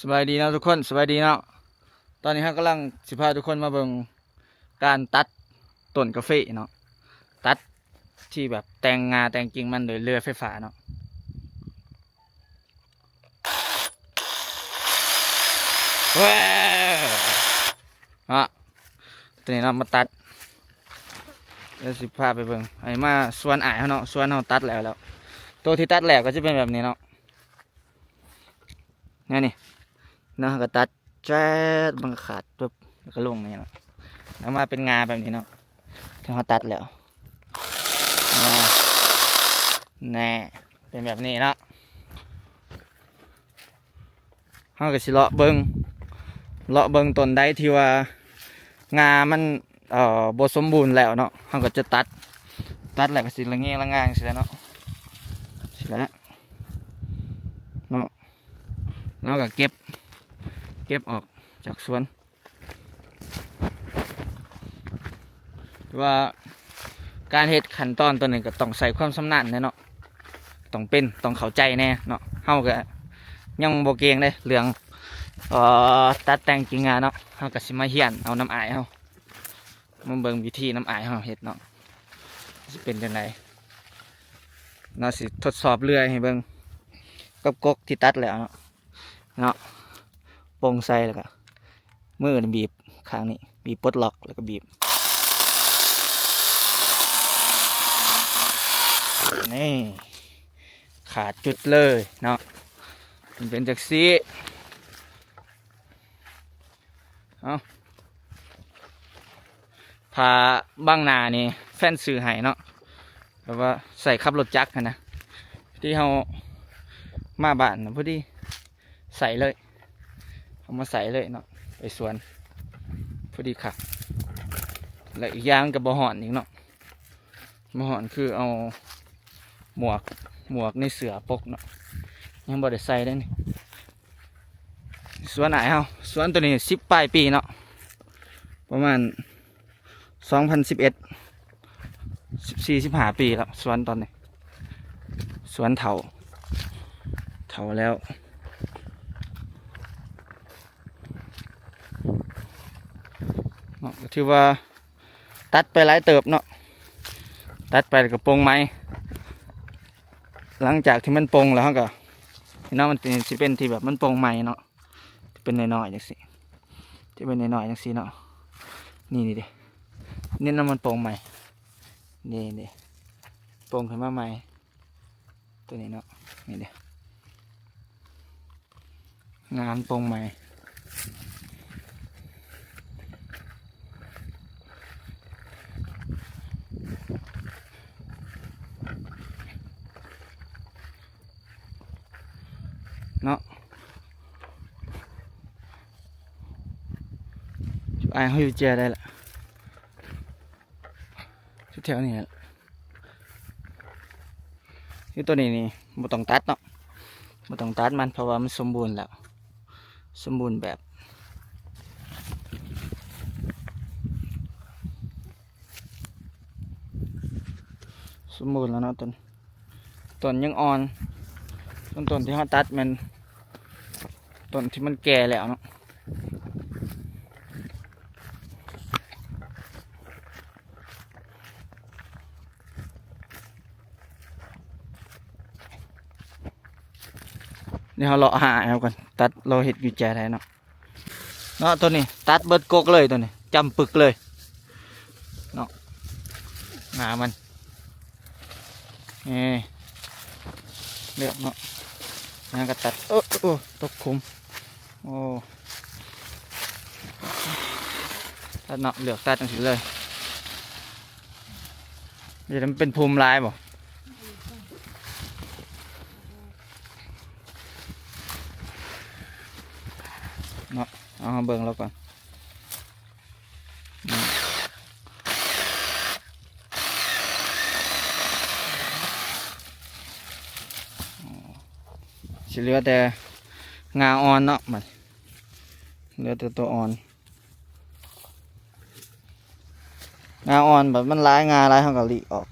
ສະບາຍດີເນາະທຸກຄົນ ສະບາຍດີເນາະ. ຕອນນີ້ເຮົາກຳລັງຊິພາທຸກຄົນມາເບິ່ງການຕັດຕົ້ນກາເຟເນາະ, ຕັດທີ່ແບບແຕ່ງງ່າແຕ່ງກິ່ງມັນໂດຍເລື່ອຍໄຟຟ້າເນາະ. ເນາະ ຕົວນີ້ເນາະ ມາຕັດ ດຽວຊິພາໄປເບິ່ງ. ອັນນີ້ມາສວນອ້າຍເຮົາເນາະ, ສວນເຮົາຕັດແລ້ວແລ້ວ. ໂຕທີ່ຕັດແລ້ວກໍຈະເປັນແບບນີ້ເນາະ, ແນວນີ້ເນາະ. ເຮົາກໍຕັດແຈດ ມັນກໍຂາດປຶບ ແລ້ວກໍລົງນີ້ເນາະ, ແລ້ວມາເປັນງ່າແບບນີ້ເນາະ ທີ່ເຮົາຕັດແລ້ວ. ແນ່ ເປັນແບບນີ້ເນາະ. ເຮົາກໍຊິເລາະເບິ່ງ ເລາະເບິ່ງຕົ້ນໃດທີ່ວ່າງ່າມັນ ເອີ ບໍ່ສົມບູນແລ້ວເນາະ, ເຮົາກໍຈະຕັດ ຕັດແລ້ວກໍຊິລະແງລະງາງຊີ້ແຫຼະເນາະ, ຊີ້ແຫຼະເນາະ. ເຮົາກໍເກັບ ເກັບອອກຈາກສວນ. ແຕ່ວ່າການເຮັດຂັ້ນຕອນຕົວນີ້ກໍຕ້ອງໃຊ້ຄວາມຊຳນານແດ່ເນາະ, ຕ້ອງເປັນ ຕ້ອງເຂົ້າໃຈແດ່ເນາະ. ເຮົາກໍຍັງບໍ່ເກັ່ງເດ້ເລື່ອງ ເອີ ຕັດແຕ່ງກິ່ງງ່າເນາະ, ເຮົາກໍຊິມາຮຽນເອົານຳອ້າຍເຮົາ, ມາເບິ່ງວິທີນຳອ້າຍເຮົາເຮັດເນາະ, ຊິເປັນຈັ່ງໃດເນາະ. ຊິທົດສອບເລື່ອຍໃຫ້ເບິ່ງກັບກົກທີ່ຕັດແລ້ວເນາະ. ເນາະ ປົງໃສ່ ແລ້ວກໍມືນີ້ບີບຂ້າງນີ້ ບີບປົດລັອກ ແລ້ວກໍບີບ ນີ້ ຂາດຈຸດເລີຍເນາະ. ມັນເປັນຈັ່ງຊີ້ ເອົາ ຜ້າບັງໜ້ານີ້ແຟນຊື້ໃຫ້ເນາະ, ແບບວ່າໃຊ້ຂັບລົດຈັກຫັ້ນນະ, ທີ່ເຮົາມາບ້ານນະ ພໍດີໃສ່ເລີຍ, ເອົາມາໃສ່ເລີຍເນາະ ໄປສວນ ພໍດີຄັກ. ແລະ ອີກຢ່າງກໍບໍ່ຮ້ອນອີກເນາະ, ບໍ່ຮ້ອນຄືເອົາໝວກ ໝວກໃນເສື້ອປົກເນາະ, ຍັງບໍ່ໄດ້ໃສ່ເດ້ນີ້. ສວນອ້າຍເຮົາ ສວນໂຕນີ້ສິບປາຍປີເນາະ, ປະມານສອງພັນສິບເອັດ ສິບສີ່ ສິບຫ້າປີແລ້ວ. ສວນຕອນນີ້ ສວນເຖົ້າ ເຖົ້າແລ້ວເນາະ, ກໍຖືວ່າ ຕັດໄປຫຼາຍເຕີບເນາະ, ຕັດໄປແລ້ວກໍປົງໃໝ່. ຫຼັງຈາກທີ່ມັນປົງແລ້ວ ເຮົາກໍ ເນາະ ມັນຊິເປັນທີ່ແບບມັນປົງໃໝ່ເນາະ, ທີ່ເປັນນ້ອຍໆຈັ່ງຊີ້ ທີ່ເປັນນ້ອຍໆຈັ່ງຊີ້ເນາະ. ນີ້ ນີ້ເດ້ ນີ້ນະ ມັນປົງໃໝ່ ນີ້ ນີ້ ປົງຂຶ້ນມາໃໝ່ ຕົວນີ້ເນາະ, ນີ້ເດ້ ງານປົງໃໝ່ເນາະ. ອ້າຍເຮົາຢູ່ແຈໄດ້ລະ ຢູ່ແຖວນີ້ແຫຼະ. ຄືຕົວນີ້ນີ້ບໍ່ຕ້ອງຕັດເນາະ, ບໍ່ຕ້ອງຕັດມັນ ເພາະວ່າມັນສົມບູນແລ້ວ, ສົມບູນແບບ ສົມບູນແລ້ວເນາະ. ຕົ້ນ ຕົ້ນຍັງອ່ອນ, ຕົ້ນ ຕົ້ນທີ່ເຮົາຕັດແມ່ນຕົ້ນທີ່ມັນແກ່ແລ້ວເນາະ. ດຽວເຮົາເລາະຫາເອົາກ່ອນ, ຕັດລາວເຮັດຢູ່ແຈໄດ້ເນາະ. ເນາະ ຕົວນີ້ຕັດເບິດກົກເລີຍ, ຕົວນີ້ຈຳປຶກເລີຍເນາະ ງາມັນ. ນີ້ ເລືອກເນາະ ຫຍັງກໍຕັດ. ເອີ ໂອ້ ຕົກຂຸມ. ໂອ້ ຕັດເນາະ, ເລືອກຕັດຈັ່ງຊີ້ເລີຍ. ເຮັດໃຫ້ມັນເປັນພູມຫຼາຍບໍ່ເນາະ. ເອົາ ເຮົາເບິ່ງລາວກ່ອນ. ຊິເຫຼືອແຕ່ງາອ່ອນເນາະ, ບັດນີ້ເຫຼືອແຕ່ໂຕອ່ອນ. ງາອ່ອນ ບັດມັນຫຼາຍ ງາຫຼາຍ ເຮົາກໍຫຼີກອອກ.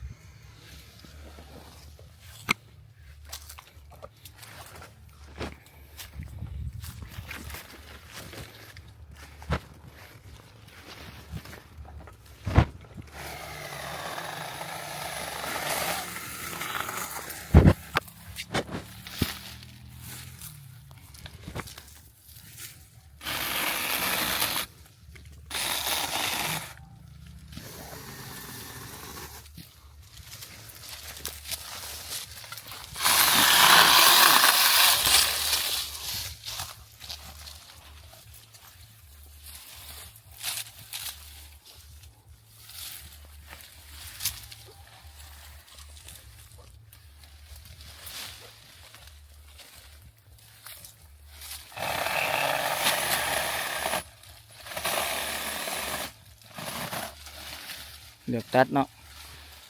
ເລືອກຕັດເນາະ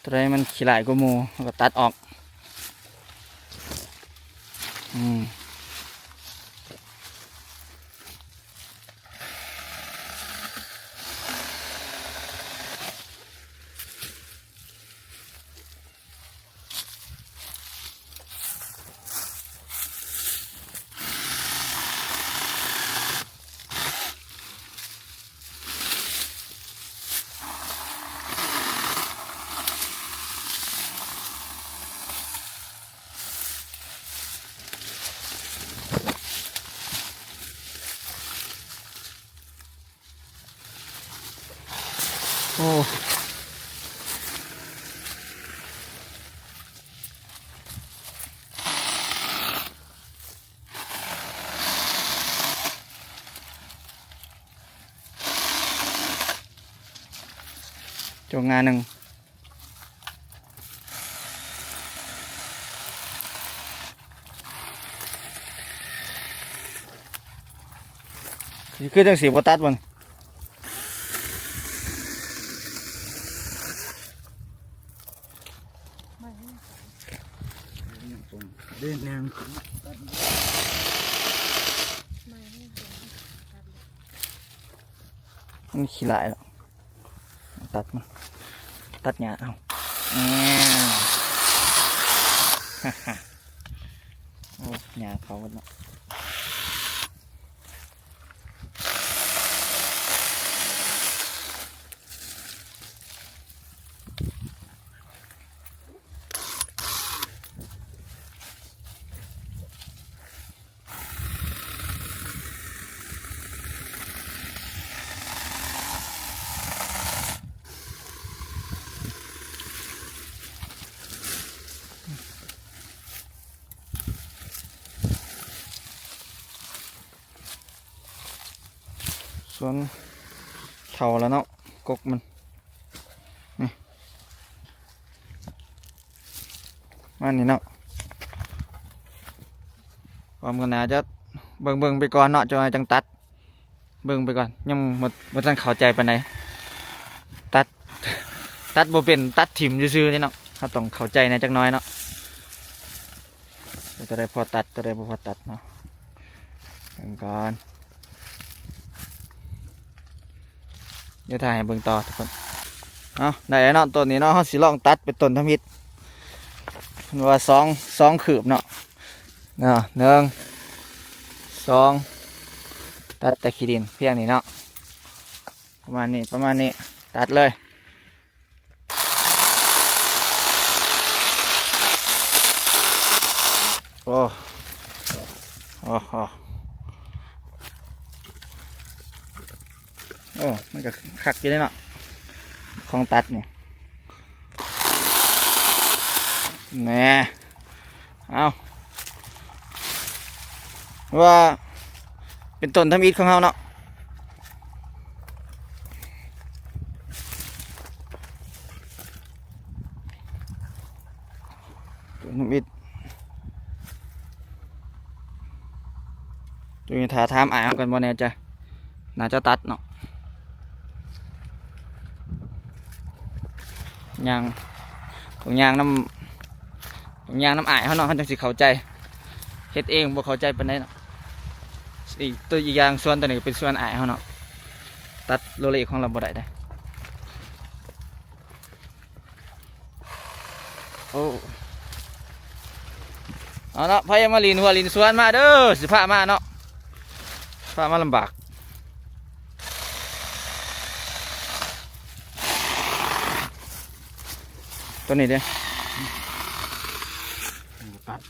ໂຕໃດມັນຂີ້ຫຼ້າຍກວ່າໝູ່ ເຮົາກໍຕັດອອກ. ອືມ. ໂອ້ ຈົງງາໜຶ່ງ. ຄືຈັ່ງຊິບໍ່ຕັດມັນ ເດ້ແນງ ມັນຂີ້ຫຼ້າຍແລ້ວ. ຕັດມັນ ຕັດຫຍ້າເອົາ. ໂອ້ ຫຍ້າເຂົາໝົດເນາະ. ສວນເຖົ້າແລ້ວເນາະ ກົກມັນ ນີ້ ປະມານນີ້ເນາະ. ຄວາມກໍໜ້າຈະເບິ່ງໆໄປກ່ອນເນາະ ຈັ່ງໃຫ້ຈັ່ງຕັດ ເບິ່ງໄປກ່ອນ ຍັງບໍ່ ບໍ່ທັນເຂົ້າໃຈປານໃດ. ຕັດ ຕັດບໍ່ເປັນ ຕັດຖິ້ມຊື່ໆນີ້ເນາະ ເຮົາຕ້ອງເຂົ້າໃຈແດ່ຈັກໜ້ອຍເນາະ. ໂຕໃດພໍຕັດ ໂຕໃດບໍ່ພໍຕັດເນາະ ເບິ່ງກ່ອນ ດຽວຖ່າຍໃຫ້ເບິ່ງຕໍ່ທຸກຄົນ. ເອົາ ໄດ້ແລ້ວເນາະ ຕົ້ນນີ້ເນາະ ເຮົາຊິລອງຕັດເປັນຕົ້ນທຳອິດ ເພິ່ນວ່າສອງ ສອງຄືບເນາະ ເນາະ ໜຶ່ງ ສອງ ຕັດແຕ່ຂີ້ດິນພຽງນີ້ເນາະ ປະມານນີ້ ປະມານນີ້ ຕັດເລີຍ. ໂອ້ ໂອ້ໂຫ ໂອ້ ມັນກໍຄັກຢູ່ເດເນາະ ຂອງຕັດນີ້ ແນ່ ເອົາ ວ່າເປັນຕົ້ນທຳອິດຂອງເຮົາເນາະ ຕົ້ນທຳອິດ ຕົວນີ້ຖ້າຖາມອ້າຍເຮົາກັນບໍ່ແນ່ໃຈ ໜ້າຈະຕັດເນາະ ຍ່າງ ຕ້ອງຍ່າງນຳ ຕ້ອງຍ່າງນຳອ້າຍເຮົາເນາະ ເຮົາຈັ່ງຊິເຂົ້າໃຈ ເຮັດເອງບໍ່ເຂົ້າໃຈປານໃດເນາະ. ອີກ ຕົວອີກຢ່າງ ສວນຕົວນີ້ກໍເປັນສວນອ້າຍເຮົາເນາະ ຕັດໂລເລຂອງລາວບໍ່ໄດ້ເດ້. ໂອ້ ເອົາເນາະ ໃຜຢາກມາຫຼິ້ນຫົວຫຼິ້ນສວນມາເດີ ຊິພາມາເນາະ ພາມາລຳບາກ. ຕົວນີ້ເດ້ ຕັດ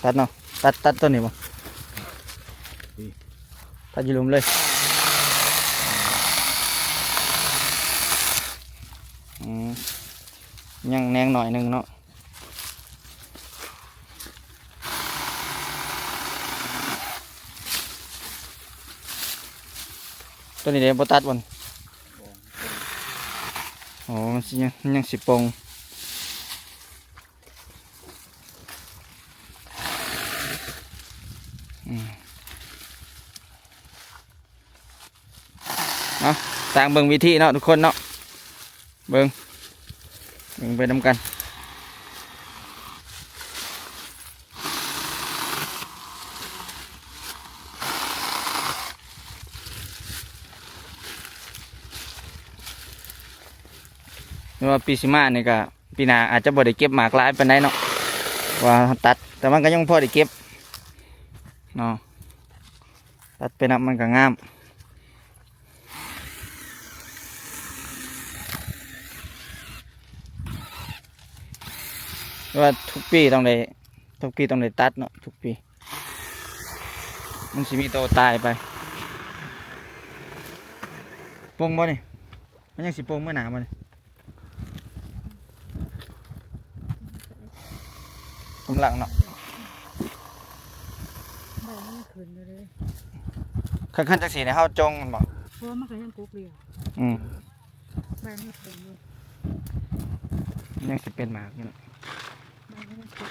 ຕັດເນາະ ຕັດ ຕັດຕົວນີ້ບໍ່ ນີ້ ຕັດຢູ່ລຸ່ມເລີຍ ອືມ ຍັງແນງໜ້ອຍໜຶ່ງເນາະ ຕົວນີ້ເດ້ ບໍ່ຕັດບໍ່ ອໍ ມັນຊິຍັງ ມັນຍັງຊິປົ່ງ ອືມ ເອົາ ຕາມເບິ່ງວິທີເນາະທຸກຄົນເນາະ ເບິ່ງ ເບິ່ງໄປນຳກັນ. ແຕ່ວ່າປີຊິມານີ້ກະ ປີໜ້າອາດຈະບໍ່ໄດ້ເກັບໝາກຫຼາຍປານໃດເນາະ ວ່າເຮົາຕັດ ແຕ່ມັນກະຍັງພໍໄດ້ເກັບເນາະ ຕັດໄປນຳມັນກະງາມ. ແຕ່ວ່າທຸກປີຕ້ອງໄດ້ ທຸກປີຕ້ອງໄດ້ຕັດເນາະ ທຸກປີ ມັນຊິມີໂຕຕາຍໄປ. ປົງບໍ່ນີ້? ມັນຍັງຊິປົງມື້ໜ້າບໍ່ນີ້? ກຳລັງເນາະ ໃບມັນຂຶ້ນຢູ່ເດ້. ຄັນ ຄັນຈັ່ງຊີ້ນີ້ເຮົາຈົ່ງມັນບໍ່? ເພາະວ່າມັນກະຍັງກົກເດ. ອືມ ໃບມັນຂຶ້ນຢູ່ ມັນຍັງຊິເປັນໝາກຢູ່ເນາະ ໃບມັນຍັງຂຶ້ນ.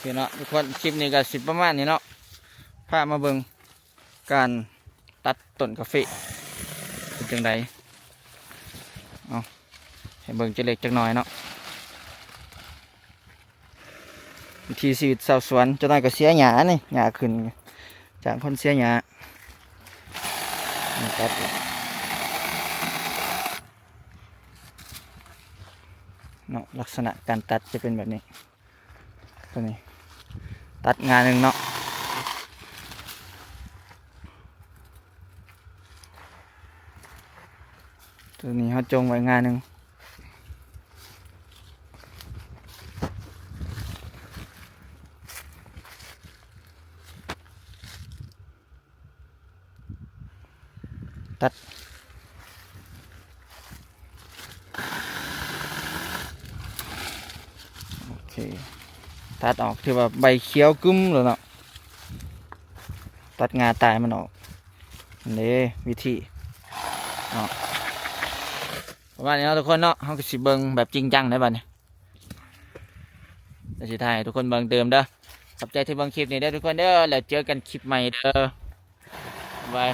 ໂອເຄເນາະທຸກຄົນ ຄລິບນີ້ກະຊິປະມານນີ້ເນາະ ພາມາເບິ່ງການຕັດຕົ້ນກາເຟເປັນຈັ່ງໃດ ເອົາໃຫ້ເບິ່ງຈັກເລັກຈັກນ້ອຍເນາະ. ວິຖີຊີວິດຊາວສວນ ຈັກໜ້ອຍກະເສຍຫຍ້ານີ້ ຫຍ້າຂຶ້ນ ຈ້າງຄົນເສຍຫຍ້າ ຕັດເນາະ ລັກສະນະການຕັດຈະເປັນແບບນີ້. ໂຕນີ້ຕັດງ່າໜຶ່ງເນາະ ໂຕນີ້ເຮົາຈົ່ງໄວ້ງ່າໜຶ່ງ. ຕັດ ໂອເຄ ຕັດອອກ ຖືວ່າໃບຂຽວກຶ້ມແລ້ວເນາະ ຕັດງ່າຕາຍມັນອອກ ນີ້ເດ້ວິທີເນາະ ປະມານນີ້ເນາະທຸກຄົນເນາະ ເຮົາກະຊິເບິ່ງແບບຈິງຈັງໄດ້ບາດນີ້. ແລ້ວຊິຖ່າຍໃຫ້ທຸກຄົນເບິ່ງຕື່ມເດີ ຂອບໃຈທີ່ເບິ່ງຄລິບນີ້ເດີທຸກຄົນເດີ ແລ້ວເຈີກັນຄລິບໃໝ່ເດີ ບາຍບາຍ.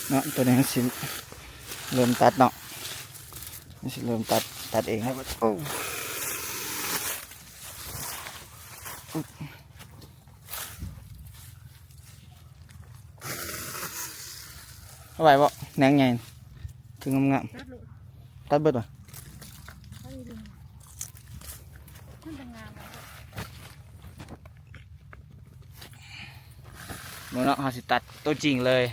ເນາະ ໂຕນີ້ມັນຊິເລີ່ມຕັດເນາະ ມັນຊິເລີ່ມຕັດ ຕັດເອງແລ້ວ ໂອ້ ເອົາໄວ້ບໍ່ ແໜງໃຫຍ່ ຄືງາມໆ ຕັດເບິດບໍ່? ເບິ່ງເນາະ ເຮົາຊິຕັດໂຕຈິງເລີຍ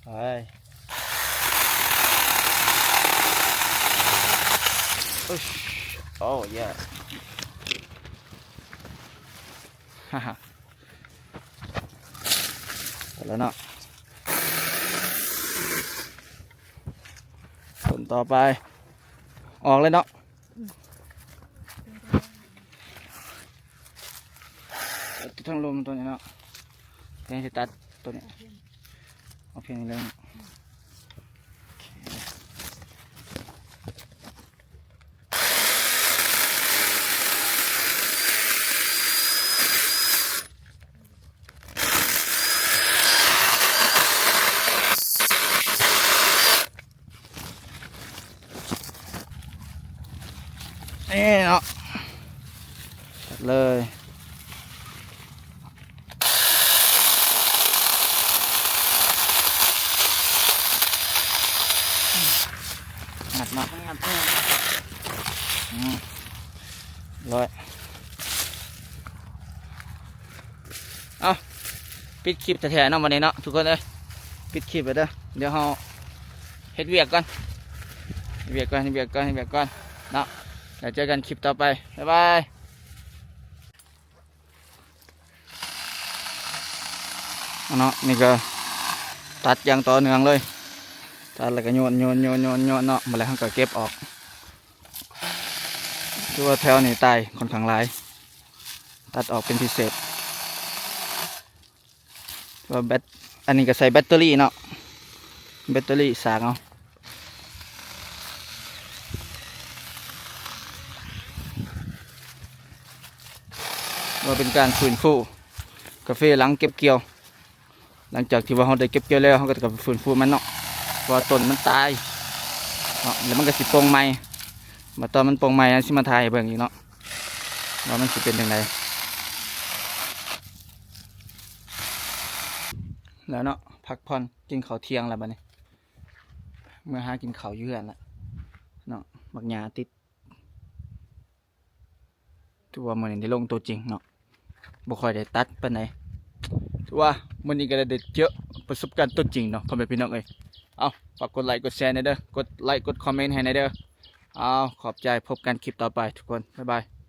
ໄປ ໂອ້ ເຢ້ ໄປແລ້ວເນາະ ຕົ້ນຕໍ່ໄປ ອອກເລີຍເນາະ ອືມ ເອົາທາງລຸ່ມໂຕນີ້ເນາະ ແທນທີ່ຕັດໂຕນີ້ ເອົາພຽງນີ້ເລີຍເນາະ ໂອເຄ. ນີ້ເນາະ ຕັດເລີຍ ອືມ ຮ້ອຍ ເອົ້າ ປິດຄລິບແທ້ໆເນາະ ວັນນີ້ເນາະ ທຸກຄົນເອີຍ ປິດຄລິບແລ້ວເດີ. ດຽວເຮົາເຮັດວຽກກ່ອນ ເຮັດວຽກກ່ອນ ເຮັດວຽກກ່ອນ ເຮັດວຽກກ່ອນເນາະ ແລ້ວເຈີກັນຄລິບຕໍ່ໄປ ບາຍບາຍ. ເນາະ ນີ້ກໍຕັດຢ່າງຕໍ່ເນື່ອງເລີຍ ຕັດແລ້ວກໍໂຍນ ໂຍນ ໂຍນ ໂຍນ ໂຍນເນາະ ບາດແລ້ວເຮົາກໍເກັບອອກ. ຄືວ່າແຖວນີ້ຕາຍຂ້ອນຂ້າງຫຼາຍ ຕັດອອກເປັນພິເສດ. ວ່າແບັດ ອັນນີ້ກໍໃສ່ແບັດເຕີຣີເນາະ ແບັດເຕີຣີສາກເອົາ ວ່າເປັນການຟື້ນຟູກາເຟຫຼັງເກັບກ່ຽວ. ຫຼັງຈາກທີ່ວ່າເຮົາໄດ້ເກັບກ່ຽວແລ້ວ ເຮົາກໍຈະຟື້ນຟູມັນເນາະ ເພາະວ່າຕົ້ນມັນຕາຍເນາະ ແລ້ວມັນກໍຊິປົ່ງໃໝ່. ບັດຕອນມັນປົ່ງໃໝ່ ເຮົາຊິມາຖ່າຍໃຫ້ເບິ່ງອີກເນາະ ວ່າມັນຊິເປັນຈັ່ງໃດ. ແລ້ວເນາະ ພັກຜ່ອນ ກິນເຂົ້າທ່ຽງແລ້ວບັດນີ້ ເມືອຫາກິນເຂົ້າຢູ່ເຮືອນລະເນາະ ບັກຫຍ້າຕິດ. ຖືວ່າມື້ນີ້ໄດ້ລົງຕົວຈິງເນາະ ບໍ່ຄ່ອຍໄດ້ຕັດປານໃດ. ຖືວ່າມື້ນີ້ກໍໄດ້ເຈີປະສົບການຕົວຈິງເນາະ ພໍ່ແມ່ພີ່ນ້ອງເອີຍ. ເອົາ ຝາກກົດໄລກົດແຊແດ່ເດີ ກົດໄລກົດຄອມເມັນໃຫ້ແດ່ເດີ. ເອົາ ຂອບໃຈ ພົບກັນຄລິບຕໍ່ໄປທຸກຄົນ ບາຍບາຍ.